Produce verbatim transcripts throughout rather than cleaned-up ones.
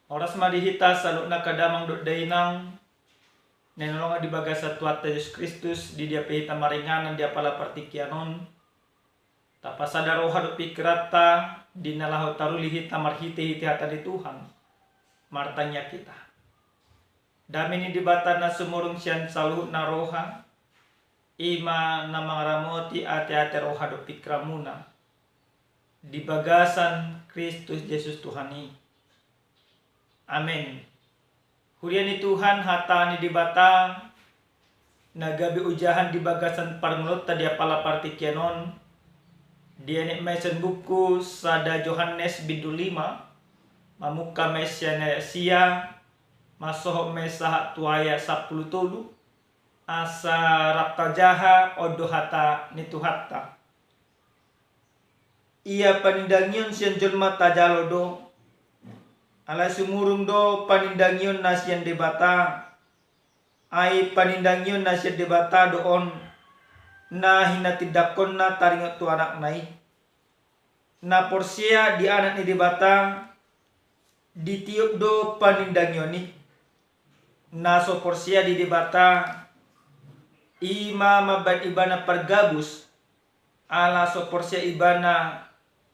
Horas ma di hita saluhutna angka damang dohot dainang, na hinaholongan di bagasan Tuhanta Jesus Kristus, di dia pe hita maringanan di apala partingkian on, tapasada roha dohot pingkiranta di na laho taruli hita marhitehite hata ni Tuhan. Martangiang hita. Dame ni Debata na sumurung sian saluhutna roha, i ma na mangaramoti ateate roha dohot pingkiranmuna di bagasan Kristus Jesus Tuhan i. Amen. Huria ni Tuhan, hata ni Debata na gabe ojahan di bagasan parngoluonta di apala partingkian on, dienet ma i sian buku sada Johannes bindu lima, mamungka ma i sian ayat sia, mansohot ma i sahat tu ayat sampulu tolu, asa rap tajaha on do hata ni Tuhanta. Ia panindangion sian jolma tajalo do, alai sumurung do panindangion na sian Debata. Ai panindangion na sian Debata do on, na hinatindangkonna taringot tu Anakna i. Na porsea di Anak ni Debata, ditiop do panindangion i. Na so porsea di Debata, i ma mambahen ibana pargabus, ala so porsea ibana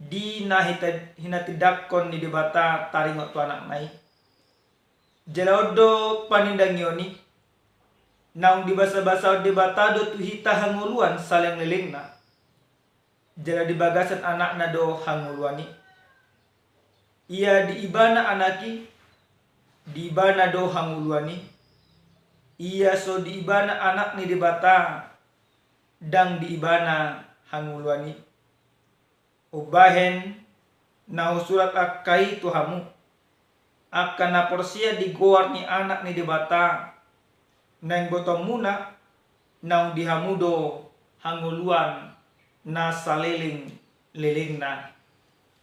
di na hita-, hinatindangkon ni Debata taringot tu Anakna i. Jala on do panindangion i, naung dibasabasahon Debata do tu hita hangoluan saleleng ni lelengna. Jala di bagasan Anakna do hangoluan i. Ia di ibana Anak i, di ibana do hangoluan i. Ia so di ibana Anak ni Debata, ndang di ibana hangoluan i. Umbahen na husurat angka i tu hamu, angka na porsea di goar ni Anak ni Debata, naeng botoonmuna, naung di hamu do hangoluan na saleleng-lelengna.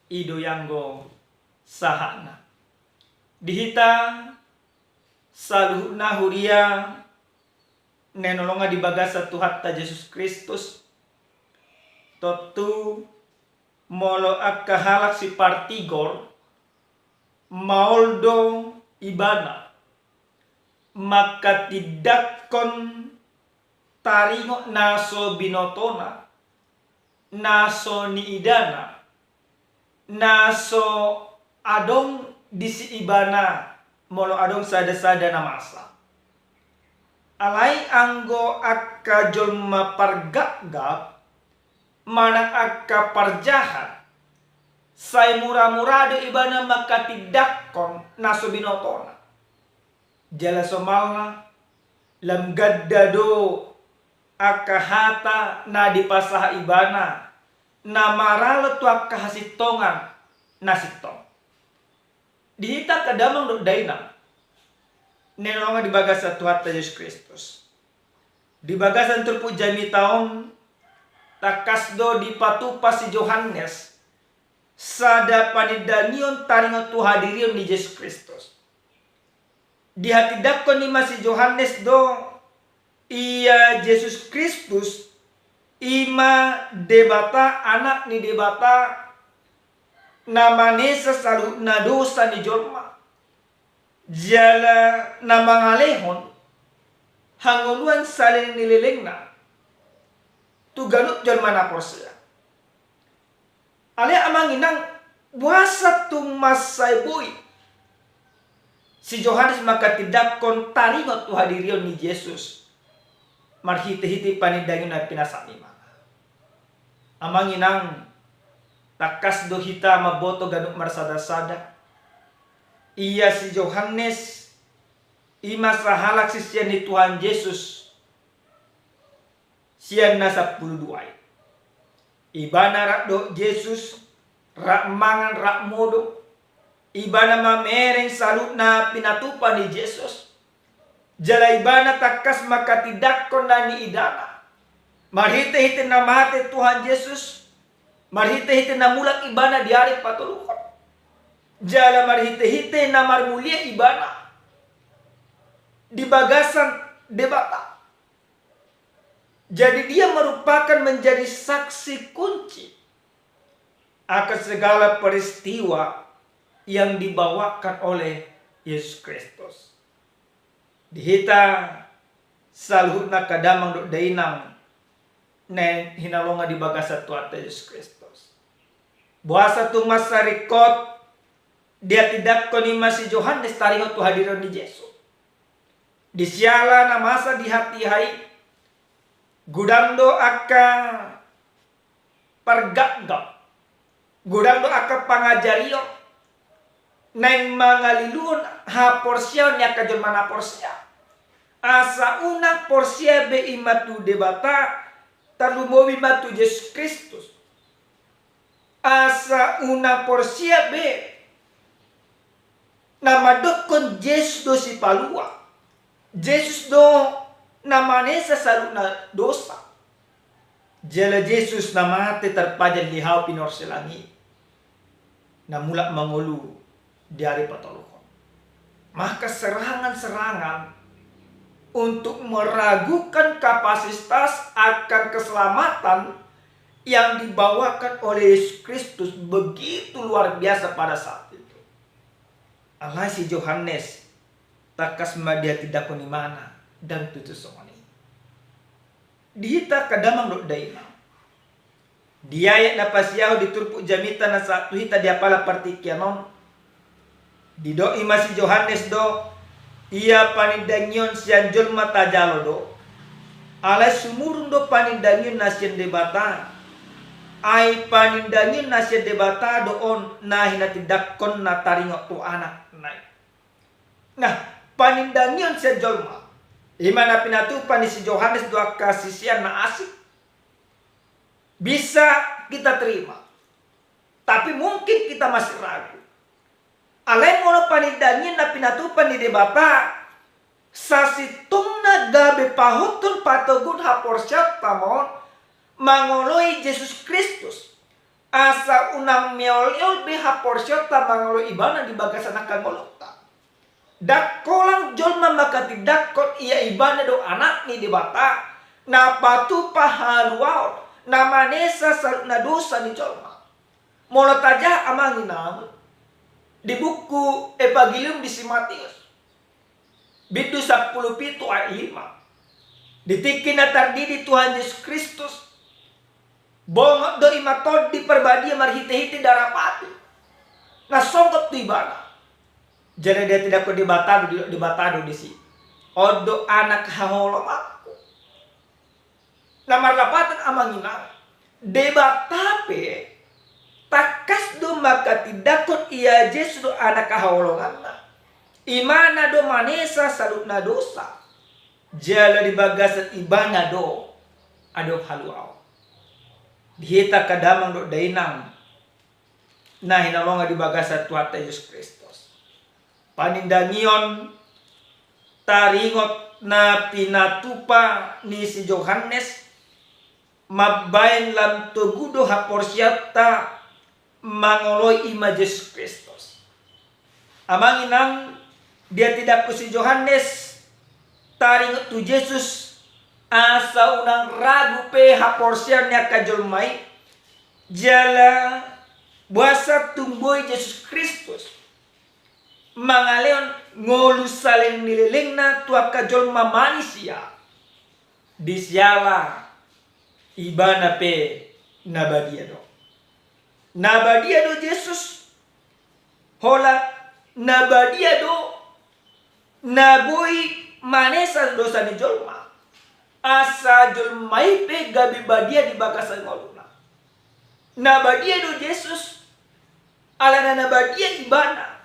I do i anggo sahatna. Di hita saluhutna huria na hinaholongan di bagasan Tuhanta Jesus Kristus, tontu molo angka halak sipartigor, maol do ibana mangkatindangkon taringot na so binotona, na so niidana, na so adong disi ibana molo adong sada-sada na masa. Alai anggo angka jolma pargapgap manang angka parjahat, sai mura-mura do ibana mangkatindangkon na so binotona. Jala somalna, lam ganda do angka hata na dipasahat ibana, na maralo tu angka hasintongan na sintong. Di hita angka damang dohot dainang na hinaholongan di bagasan Tuhanta Jesus Kristus. Di bagasan turpuk jamita on, tangkas do dipatupa si Johannes sada panindangion taringot tu hadirion ni Jesus Kristus. Dihatindangkon i ma si Johannes do, ia Jesus Kristus, i ma Debata, Anak ni Debata, na manesa saluhutna dosa ni jolma, jala na mangalehon hangoluan saleleng ni lelengna tu ganup jolma na porsea. Alai amang inang, boasa tung mansai boi si Johannes mangkatindangkon taringot tu hadirion ni Jesus marhite-hite panindangion na pinasahat ni ibana? Amang inang, tangkas do hita mamboto ganup marsada-sada, ia si Johannes i ma sahalak sisean ni Tuhan Jesus sian na sampulu dua i. Ibana rap dohot Jesus, rap mangan, rap modom. Ibana mamereng saluhut na pinatupa ni Jesus. Jala ibana tangkas mangkatindangkon na niidana. Marhite-hite na mate Tuhan Jesus, marhite-hite na mulak ibana di ari patoluhon, jala marhite-hite na marmulia ibana di bagasan Debata. Jadi dia merupakan menjadi saksi kunci akan segala peristiwa yang dibawakan oleh Jesus Kristus. Di hita saluhutna angka damang dohot dainang na hinaholongan di bagasan Tuhanta Jesus Kristus. Boasa tung mansai ringkot dihatindangkon i ma si Johannes taringot tu hadiron ni Jesus? Di siala na masa di hatiha i, godang do angka pargapgap, godang do angka pangajarion naeng mangaliluhon haporseaon ni angka jolma na porsea. Asa unang porsea be i ma tu Debata, tarlumobi ma tu Jesus Kristus. Asa unang porsea be na mandokkon Jesus do Sipalua, Jesus do na manesa saluhutna dosa. Jala Jesus na mate tarpajal di hau pinorselang i, na mulak mangolu di ari patoluhon. Maka serangan-serangan untuk meragukan kapasitas akan keselamatan yang dibawakan oleh Yesus Kristus begitu luar biasa pada saat itu. Alai si Johannes tangkas ma dihatindangkon ibana, ndang tutu songon i. Di hita angka damang dohot dainang, di ayat na pasiahon di turpuk jamita na sahat tu hita di apala partingkian on, didok i ma si Johannes do, ia panindangion sian jolma tajalo do, alai sumurung do panindangion na sian Debata. Ai panindangion na sian Debata do on na hinatindangkonna taringot tu Anakna i. Nah, panindangion sian jolma, i ma na pinatupa ni si Johannes dohot angka sisean na asing, bisa kita terima. Tapi mungkin kita masih ragu. Alai molo panindangion na pinatupa ni Debata, sasintongna gabe pahothon patoguhon haporseaonta ma on mangoloi Jesus Kristus. Asa unang meoleol be haporseaonta mangoloi ibana di bagasan angka ngolunta. Ndang holan jolma manghatindangkon ia ibana do Anak ni Debata, na patupa haluaon, na manesa saluhutna dosa ni jolma. Molo tajaha amang inang, di buku Evangelium di si Mateus, bindu sampulu pitu ayat lima. Di tingki na tardidi Tuhan Jesus Kristus, bongot do i ma Tondi Parbadia marhitehite darah patu na songgop tu ibana. Jala dihatindangkon Debata do, Debata do disi. On do anak haholonganku. Na marlapatan amang inang, Debata pe tangkas do manghatindangkon ia Jesus do anak haholonganna. Ibana do manesa saluhutna dosa. Jala di bagasan ibana do adong haluaon. Di hita angka damang dohot dainang na hinaholongan di bagasan Tuhanta Jesus Kristus. Panindangion taringot na pinatupa ni si Johannes, mambaen lam togu do haporseaonta mangoloi i ma Jesus Kristus. Amang inang, dihatindangkon si Johannes taringot tu Jesus, asa unang ragu pe haporseaon ni angka jolma i, jala boasa tung boi Jesus Kristus mangalehon ngolu saleleng ni lelengna tu angka jolma manisia. Di siala ibana pe na badia do. Na badia do Jesus, holan na badia do na boi manesa dosa ni jolma. Asa jolma i pe gabe badia di bagasan ngoluna. Na badia do Jesus, alana na badia ibana.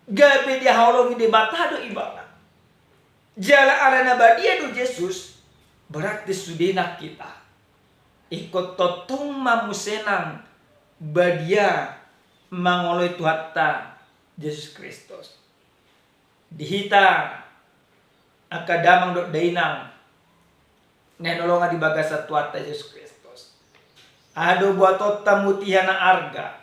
Gabe dihaholongi Debata do ibana. Jala alana badia do Jesus, berarti sude nang hita ingkon tongtong ma muse nang badia mangoloi Tuhanta Jesus Kristus. Di hita angka damang dohot dainang na hinaholongan di bagasan Tuhanta Jesus Kristus, adong buatonta mutiha na arga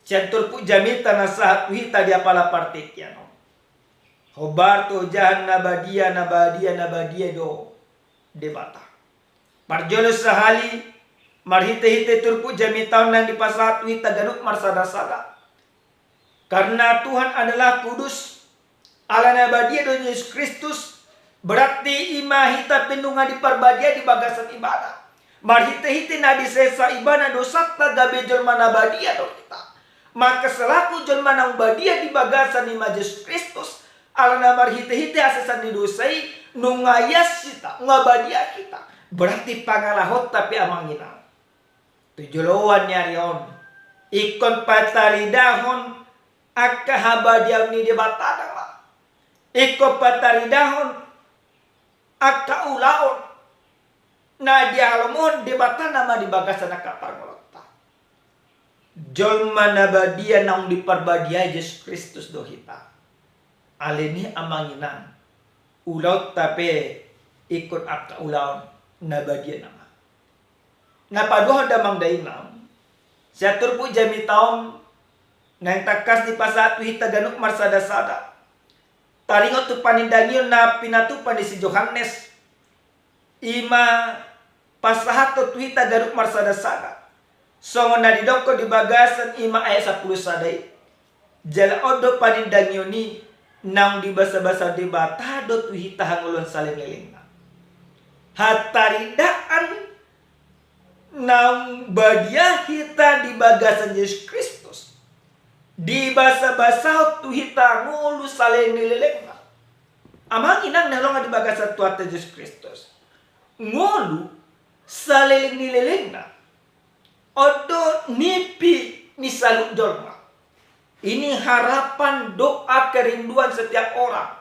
sian turpuk jamita na sahat tu hita di apala partingkian on. Hombar tu ojahan na badia, na badia, na badia do Debata. Parjolo sahali, marhitehite turpuk jamita on naeng dipasahat tu hita ganup marsadasada, Karena Tuhan adalah kudus, alana badia do Jesus Kristus, berarti i ma hita pe nunga diparbadiai di bagasan ibana. Marhitehite na disesa ibana dosanta gabe jolma na badia do hita. Maka selaku jolma naung badia di bagasan i ma Jesus Kristus, alana marhitehite hasesan ni dosa i, nunga ias hita, nunga badia hita. Berarti pangalahonta pe amang inang tu joloan ni ari on, ingkon pataridahon angka habadiaon ni Debata nama. Ingkon pataridahon angka ulaon na dihalomohon Debata nama di bagasan angka parngoluonta. Jolma na badia naung diparbadiai Jesus Kristus do hita. Alani i amang inang, ulaonta pe ingkon angka ulaon na badia nama. Na paduahon damang dainang, sian turpuk jamita on, naeng tangkas dipasahat tu hita ganup marsadasada. Taringot tu panindangion na pinatupa ni si Johannes, i ma pasahathon tu hita ganup marsadasada. Songon na didokkon di bagasan i ma ayat sampulu sada i. Jala on do panindangion i, naung dibasabasa Debata do tu hita hangoluan salelenglelengna. Hataridaan naung badia hita di bagasan Jesus Kristus, dibasabasahon tu hita ngolu salelenglelengna. Amang inang na hinaholongan di bagasan Tuhanta Jesus Kristus, ngolu salelenglelengna on do nipi ni saluhut jolma. Ini harapan, doa, kerinduan setiap orang.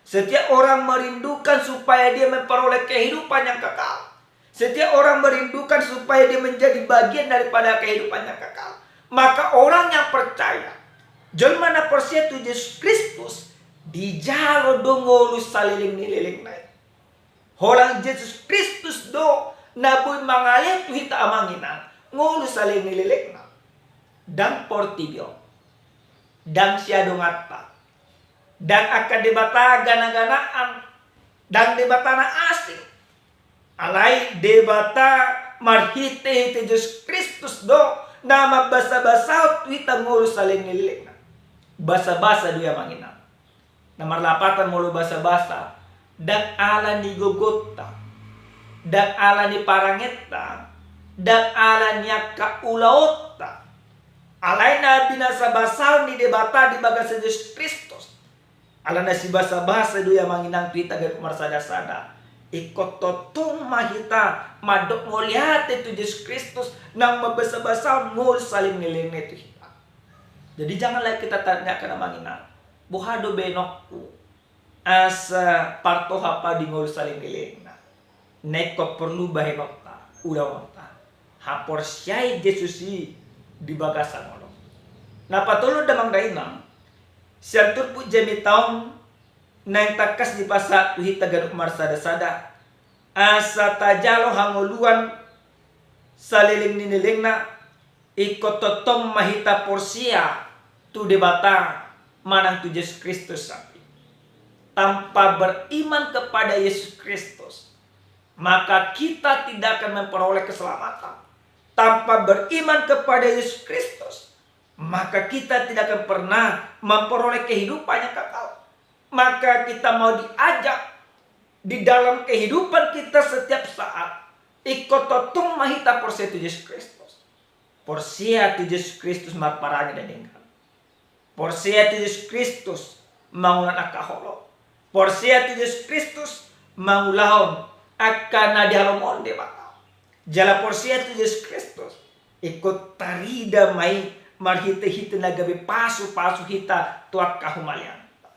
Setiap orang merindukan supaya dia memperoleh kehidupan yang kekal. Setiap orang merindukan supaya dia menjadi bagian daripada kehidupan yang kekal. Maka orang yang percaya, jolma na porsea tu Jesus Kristus, dijalo do ngolu salelenglelengna i. Holan Jesus Kristus do na boi mangalehon tu hita amang inang ngolu salelenglelengna. Ndang portibi on, ndang siadonganta, ndang angka debata ganaganaan, ndang debata na asing. Alai Debata marhitehite Jesus Kristus do na mambasabasahon tu hita ngolu salelenglelengna. Basabasa do i amang inang. Na marlapatan molo basabasa, ndang ala ni gogonta, ndang ala ni parangenta, ndang ala ni angka ulaonta. Alai na binasabasahon ni Debata di bagasan Jesus Kristus. Alana sibasabasa do i amang inang tu hita ganup marsadasada. Ingkon tongtong ma hita mandok mauliate tu Jesus Kristus naung mambasabasahon ngolu salelenglelengna i tu hita. Jadi janganlah kita tanyakan amang inang, boha do baenonku asa partohap au di ngolu salelenglelengna. Na ingkon porlu bahenonta, ulaonta, haporseai Jesus i di bagasan ngolu. Na patolu damang dainang, sian turpuk jamita on naeng tangkas dipasahat tu hita ganup marsadasada asa tajalo hangoluan salelenglelengna. Ingkon tongtong ma hita porsea tu Debata manang tu Jesus Kristus sandiri. Tanpa beriman kepada Yesus Kristus, maka kita tidak akan memperoleh keselamatan. Tanpa beriman kepada Yesus Kristus, maka kita tidak akan pernah memperoleh kehidupan yang kekal. Maka kita mau diajak di dalam kehidupan kita setiap saat, ingkon tongtong ma hita porsea tu Jesus Kristus. Porsea tu Jesus Kristus marparange na denggan. Porsea tu Jesus Kristus mangulahon angka holong. Porsea tu Jesus Kristus mangulahon angka na dihalomohon Debata. Jala porsea tu Jesus Kristus, ingkon tarida ma i marhitehite na gabe pasupasu hita tu angka humaliangta.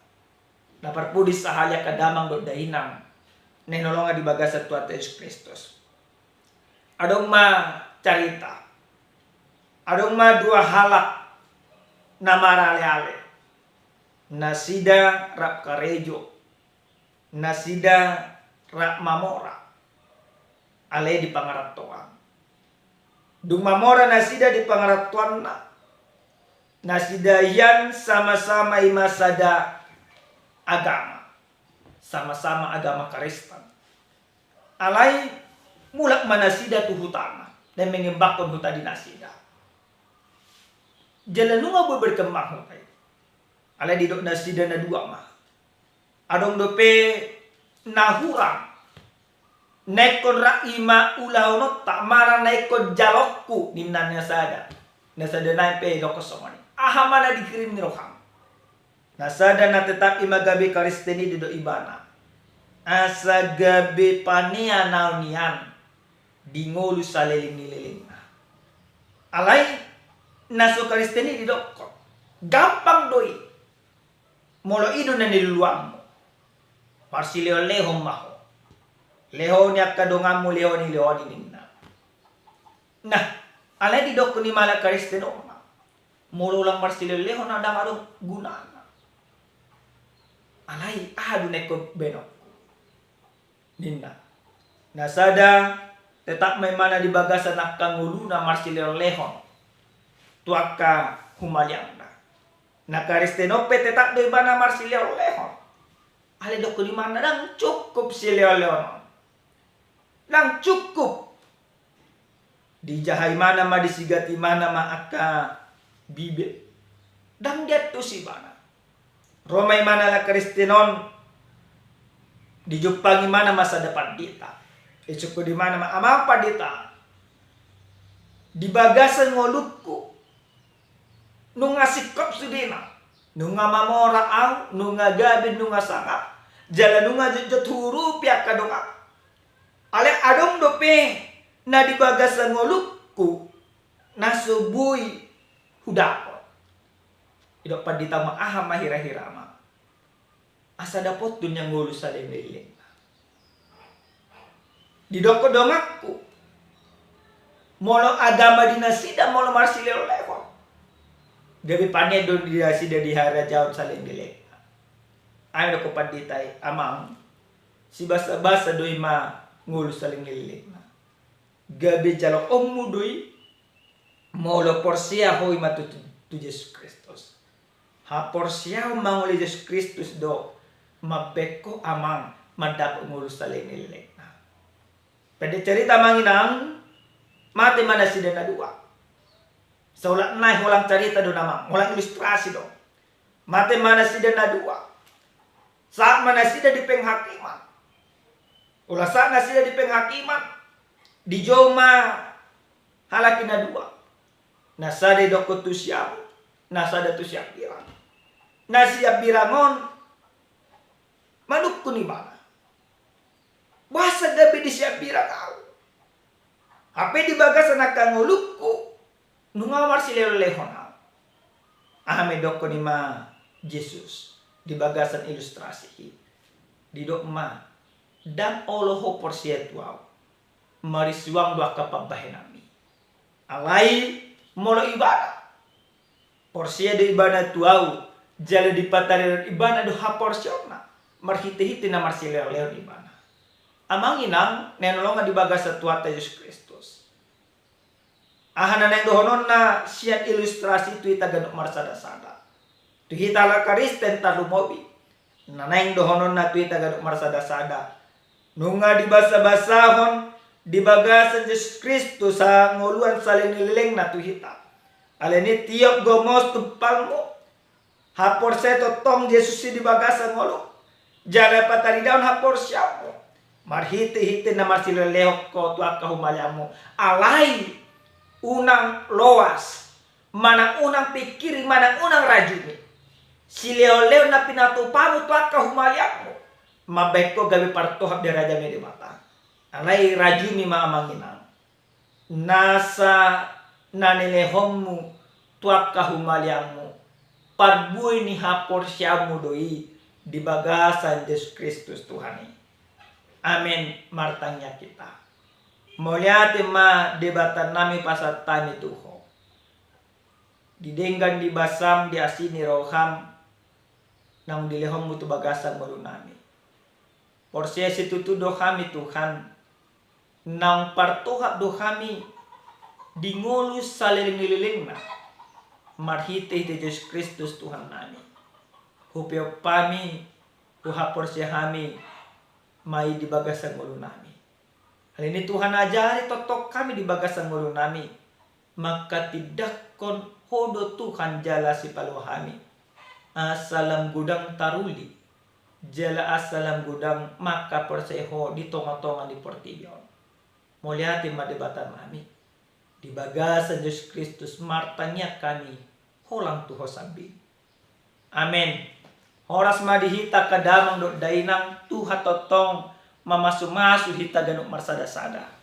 Na parpudi sahali angka damang dohot dainang na hinaholongan di bagasan Tuhanta Jesus Kristus. Adong ma carita, adong ma dua halak na maraleale, nasida rap karejo, nasida rap mamora, alai di pangarantoan. Dung mamora nasida di pangarantoanna, nasida hian sama-sama i ma sada agama, sama-sama agama Kristen. Alai mulak ma nasida tu hutana, dan mengembangkan huta di nasida. Jala nunga boi berkembang huta i, Alai didok nasida na dua ma, adong dope na hurang na ingkon rap i ma ulahononta, manang na ingkon jalonku, ninna na sada. Na sada nai pe didok songon i. Aha ma na dikirim ni roham? Na sada na tetap i ma gabe Kristen i, didok ibana, asa gabe panean au nian di ngolu saleleng ni lelengna. Alai na so Kristen i didokkon, gampang do i. Molo i do na niluluanmu, marsilehonlehon ma ho. Lehoni angka donganmu, lehoni, lehoni ninna. Nah, alai didokkon i ma halak Kristen on ma, molo ulang marsilehonlehon ndang adong gunana. Alai aha do na ingkon baenonku? Ninna. Na sada tetap ma ibana di bagasan angka ngoluna marsilehonlehon tu angka humaliangna. Na Kristen on pe tetap do ibana marsilehonlehon. Alai didokkon ibana ndang cukup silehonlehon on. Ndang cukup. Dijaha ibana ma, disigati ibana ma angka Bibel. Ndang diantusi ibana. Ro ma ibana halak Kristen on, dijumpang ibana ma sada pandita. Disungkun ibana ma, amang pandita, di bagasan ngolungku nunga singkop sudena. Nunga mamora au, nunga gabe, nunga sangap, jala nunga jotjot huurupi angka dongan. Alai adong dope na di bagasan ngolungku na so boi hudapot. Didok pandita ma, aha ma hirahira ma asa dapothon nian ngolu saleleng ni lelengna? Didokkon donganku, molo agama di nasida molo marsilehonlehon, gabe panean do di nasida di harajaon saleleng ni lelengna. Ai didokkon pandita i, amang, sibasabasa do i ma ngolu saleleng ni lelengna. Gabe jaloonmu do i molo porsea ho i ma tu, tu, tu Jesus Kristus. Haporseaon mangoli Jesus Kristus do mambaen ho amang mandapot ngolu saleleng ni lelengna. Pendek cerita amang inang, mate ma nasida na dua. Saulak nai holan carita do na amang, holan ilustrasi do. Mate ma nasida na dua. Sahat ma nasida di penghakiman. Ula sahat nasida di penghakiman, dijou ma halak i na dua. Na sada didokkon tu siamun, na sada tu siambirang. Na siambirang on manungkun ibana, boasa gabe di siambirang au? Hape di bagasan angka ngolungku nunga marsilehonlehon au. Aha ma didokkon i ma Jesus di bagasan ilustrasi i? Didok ma, ndang olo ho porsea tu au, marisuang do angka pambahenanmi. Alai molo ibana, porsea do ibana tu au, jala dipataridahon ibana do haporseaonna marhitehite na marsilehonlehon ibana. Amang inang na hinaholongan di bagasan Tuhanta Jesus Kristus, aha na naeng dohononna sian ilustrasi tu hita ganup marsadasada? Tu hita halak Kristen tarlumobi, na naeng dohononna tu hita ganup marsadasada, nunga dibasabasahon di bagasan Jesus Kristus hangoluan saleleng ni lelengna tu hita. Alani i tiop gomos tumpalmu, haporseai tongtong Jesus i di bagasan ngolum, jala pataridahon haporseaonmu marhitehite na marsilehonlehon ho tu angka humaliangmu. Alai unang loas, manang unang pingkiri, manang unang rajumi silehonlehon na pinatupamu tu angka humaliangmu mambaen ho gabe partohap di harajaon ni Debata. Alai rajumi ma amang inang nasa na nilehonmu tu angka humaliangmu, parbue ni haporseaonmu do i di bagasan Jesus Kristus Tuhan i. Amen. Martangiang hita. Mauliate ma Debatanami, pasahat hami tu Ho di denggan ni basam, di asi ni roham naung dilehonmu tu bagasan ngolunami. Porsea situtu do hami Tuhan, naung partohap do hami di ngolu saleleng ni lelengna marhitehite Jesus Kristus Tuhannami. Hupeop hami, huhaporseai hami ma i di bagasan ngolunami. Alani i Tuhan, ajari tongtong hami di bagasan ngolunami manghatindanghon Ho do Tuhan jala sipalua hami. asa lam godang taruli, jala asa lam godang mangkaporseai Ho di tonga-tonga ni portibi on. Mauliate ma Debata nami. Di bagasan Jesus Kristus martangiang hami holan tu Ho sambing. Amen. Horas ma di hita angka damang dohot dainang, Tuhan tongtong mamasu-masu hita ganup marsada-sada.